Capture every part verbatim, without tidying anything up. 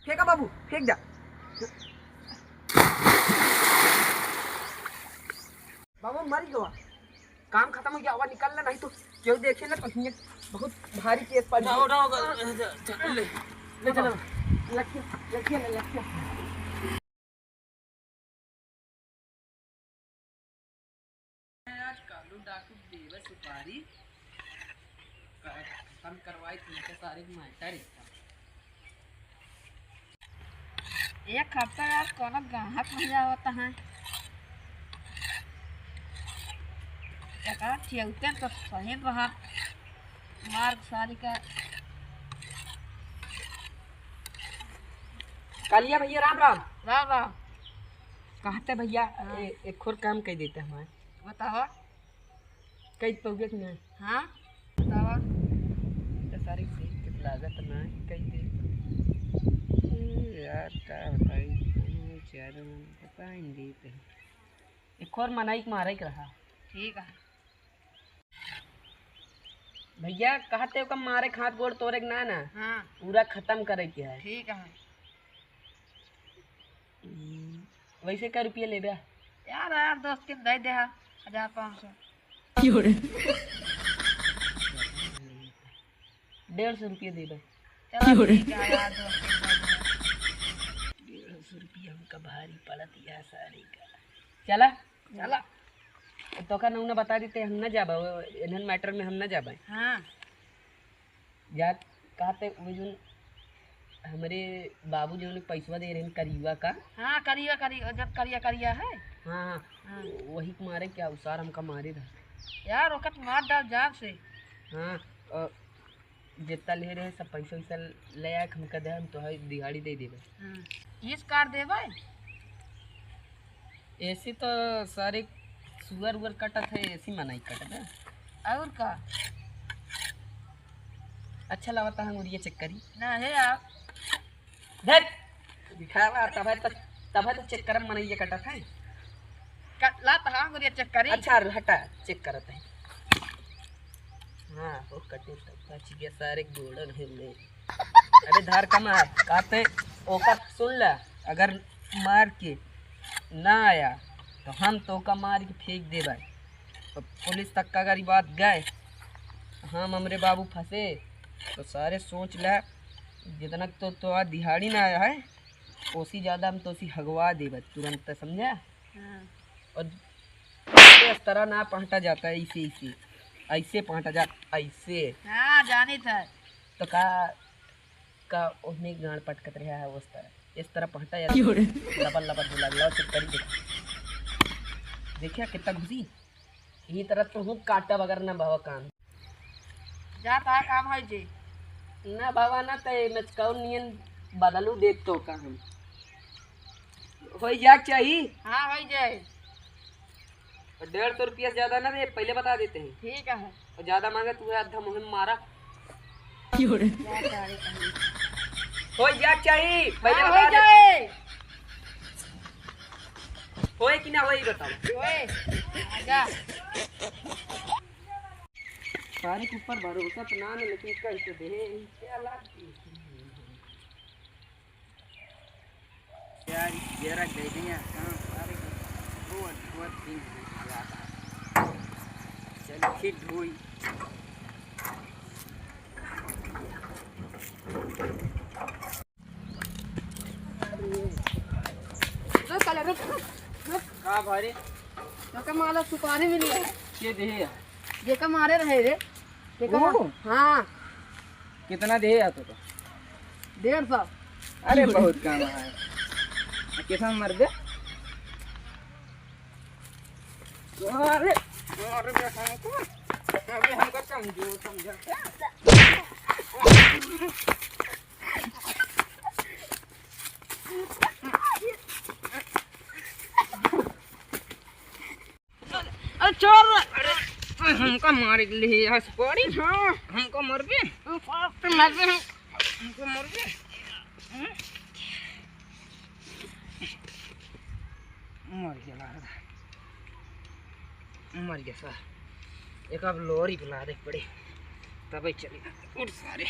फेंका बाबू, फेंक जा। बाबू, मर गवा। काम खतम हो गया, आवा निकल ले, नहीं तो केहू देखे ना तो हियाँ बहुत भारी केस पड़ जाओ, जाई। जाओ, जा, जा, ले, ले चलो। लखिया, लखिया, ले, लखिया। आज कालू डाकू देवे सुपारी, खतम करवाई तुमके सारे मैटर एकदम। एक हफ्ता यार कोनो गाहक नहीं आवत है। एका ठेवते तो सही रहा। मार्ग सारी का। कालिया भैया, राम राम। राम राम। कहते भैया, हाँ। ए-, एक और काम कह देते हमारे। बताओ। कई पौगे के ना? हाँ, बतावा। तो सारी से लागत ना कई दे। ए यार, का बताई, कोनो चारों पता ही नहीं देते। एक और मनई के मारे के रहा। ठीक है। भैया, कहते ओका मारे के हाथ गोड़ तोड़े के ना ना। हाँ। पूरा खतम करे के है। ठीक है। हम्म, वैसे कै रुपया लेबे? यार, यार, दोस्त के दे दे हा, हजार पाँच सौ। क्यों रे? डेढ़ सौ रुपया देबे। चलो, ठीक है, यार, दोस्त के दे दे। डेढ़ सौ रुपया हमका भारी पड़त या सारी का। चला? चला। तोका नौना बता देते, हम न जाबे, वो इन्हन मैटर में हम न जाबे। हाँ। जा, कहते वो जोन हमरे बाबू जोन पैसवा दे रहे हैं करिया का। हाँ, करिया, करिया, जब करिया, करिया है। हाँ, हाँ। हाँ। वही के मारे क्या उसार हमका मारे रहा। यार, ओकत मार डाल जान से। हाँ, अ, जितना ले रहे सब पैसा वैसा ले आए, हमका दे, हम तो है दिहाड़ी दे देबे। हाँ। इस कार देबे? ऐसे तो सारे सुअर उअर कटत है, ऐसी मनई कटत है। और का? अच्छा लगता है अंगुरिया चेक करी। ना है यार। देख, दिखावा, तबे तो, तबे तो चेक करम मनई ये कटत है। क-, ला तो हाँ, अंगुरिया चेक करी। अच्छा, हटा, चेक करत है। हाँ, वो कटे तो बच गया, सारे गोड़न है में। अबे धार कमा, कहते ओकर सुन ले, अगर मार के ना आया तो हम तोका मार के फेंक देबे। तो पुलिस तक का अगर ई बात गए, हम हमरे बाबू फंसे, तो सारे सोच ले, जितना तो, तो आज दिहाड़ी ना आया है, ओसी ज्यादा हम तो ओसी हगवा देबे तुरंत, समझा? हाँ। और इस तरह ना पहटा जाता है, ऐसे, ऐसे, ऐसे पहटा जा, ऐसे। हाँ, जानित है। तो का, का ओहने गांड पटकत रहा है उस तरह, इस तरह पहटा जाता है। क्यों रे? लबर लबर हो लागल, चेक करी देखा। देखिया कितना घुसी। ई तरह तो हूँ काटा बगैर ना बाबा कान। जा, तोहार काम होइ जे। ना बाबा, ना ते मचकाऊ नियन बदलू देत तोका हम। होइ जाए के चाही। हाँ, होइ जाए। और डेढ़ सौ रुपया से ज्यादा ना दे, पहले बता देते हैं। ठीक है। और ज्यादा मांगे तू है, आधा मुँह में मारा। क्यों रे? जा, जा रे, कहीं। होइ जाए के चाही, पहले हाँ, बता होइ दे। जाए। होए कि ना होए, ई बताओ। होए। आजा। सारे के ऊपर भरोसा तो ना है, लेकिन कह तो दे, क्या लाग यार, जरा गए नहीं यार, काम सारे को वो, वो दिन हो गया था। चल, फिर ढोई। रुक साले, रुक, रुक, रुक। का भाई? तोके माला सुपारी मिली है। के देहे है? जेका मारे रहे रे। जेका वो? मा-, हाँ। कितना देहे है तोका? डेढ़ सौ। अरे, बहुत कम है। आ, कितना मर दे? अरे, अरे, हमको, अबे हमको समझो, समझो। अरे चोर, अरे हमका मार के ले हस पड़ी। हाँ। हमको मर बे। हम पाप पे मर गए। हमको मर बे। हम्म? मर गया लागत है। मर गया सा। एक अब लोरी बुला दे पड़े। तबे चले। उठ सारे।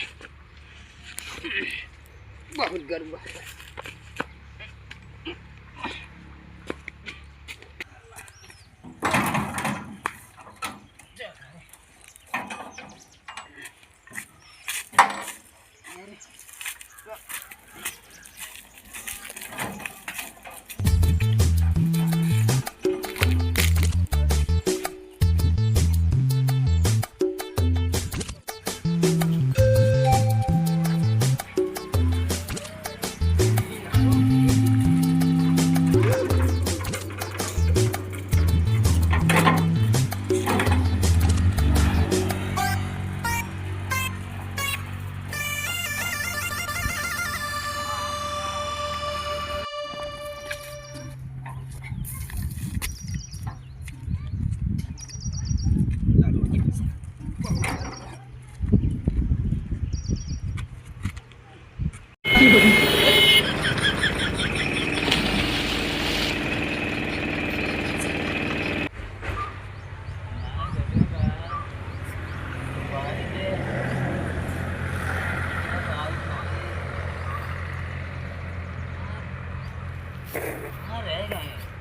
बहुत गर्म बा।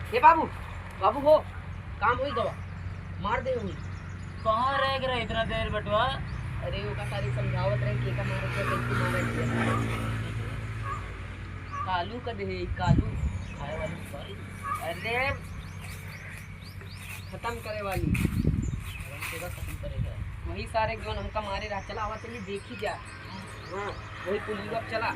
ए बाबू, बाबू हो, काम होई गवा, मार दे हुई। कहाँ रह गए इतना देर बेटवा? अरे ओका सारी समझावत रहे के का मारे के, कैसे मारे के। कालू का दे, कालू खाए वाली सॉरी। अरे खत्म करे वाली। खत्म करे का। वही सारे जौन हमका मारे रहा, चला आवा चली देखी जा। हाँ, वही पुलिस अब चला।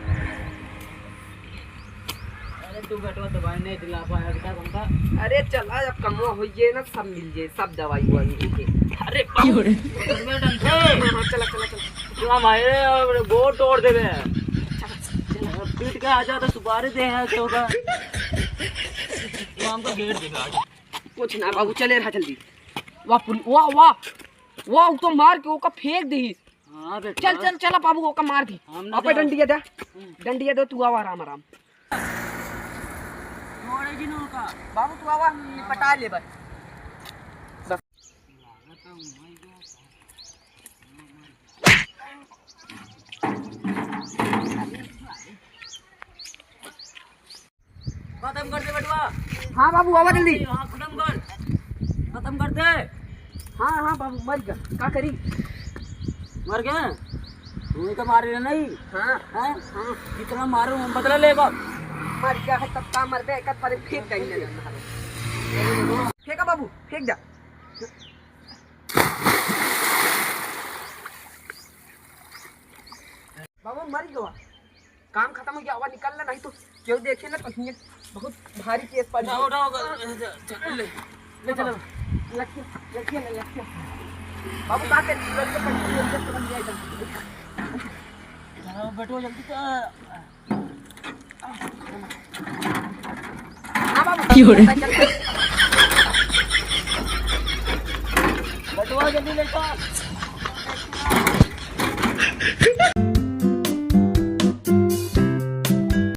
अरे तू बेटवा दवाई नहीं दिला पाया अभी तक हमका। अरे चला, अब कमवा होइए ना, सब मिल जाए, सब दवाई ववाई मिल जाए। अरे बाबू, क्यों रे? हाँ, हाँ, चला, चला, चला। तू हमारे गोड़ तोड़ देबे। चला, चला। पीट के आ जा तो सुपारी दे है तो का। तू हमका घेर देबे आज। कुछ ना बाबू, चले रहा जल्दी। वाह पुल-, वाह, वाह, वाह, वो तो मार के ओका फेंक दी। हाँ बेटा। चल, चल, चला बाबू, ओका मार दी। हम ना अबे जाओ। डंडिया दे, हम्म। डंडिया दे, तू आवा आराम, आराम। छोड़े जिन ओका। बाबू तू आवा, हम निपटा ले बस। बस। खत्म कर दे बेटवा। हाँ बाबू, आवा जल्दी। हाँ, खत्म कर, खत्म कर दे। हाँ, हाँ बाबू, मर गया, का करी? मर गया? तू ही तो मारे रहे नहीं। हाँ। हैं? हाँ। जितना मारू हम बदला लेगा। मर गया है तब का मर गया, एक पर फेंक देंगे। फेंका बाबू, फेंक जा। बाबू मर गया। काम खत्म हो गया, आवा निकल ले, नहीं तो क्यों देखे ना तो हियाँ बहुत भारी केस पड़ उठाओ, जाए। उठाओ, उठाओ, ले, ले, चलो। लखिया, लखिया, ले, लखिया। बाबू का कर, लखिया पड़ गई, लखिया पकड़ लिया इधर। चलो, बैठो जल्दी तो। हाँ बाबू। क्यों रे? चल, चल, चल। बैठो जल्दी लेटा।